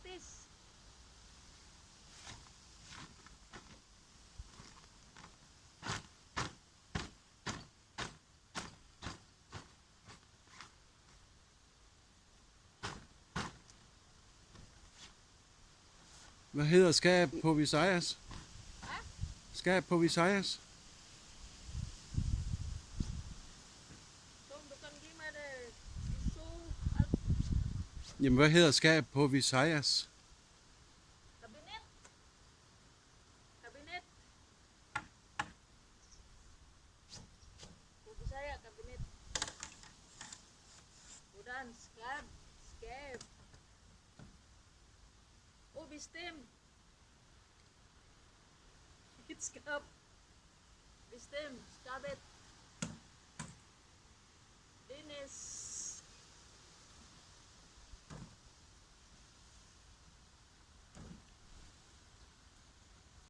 Kamatis. Hvad hedder skab på Visayas? Skab på Visayas? So, du kan give mig det. So, alt. Jamen, hvad hedder skab på Visayas? Kabinet. Kabinet. På Bisaya, kabinet. Hvordan skab, skab. Oh, bestem. Skab. Bestem, skabet. Dennis.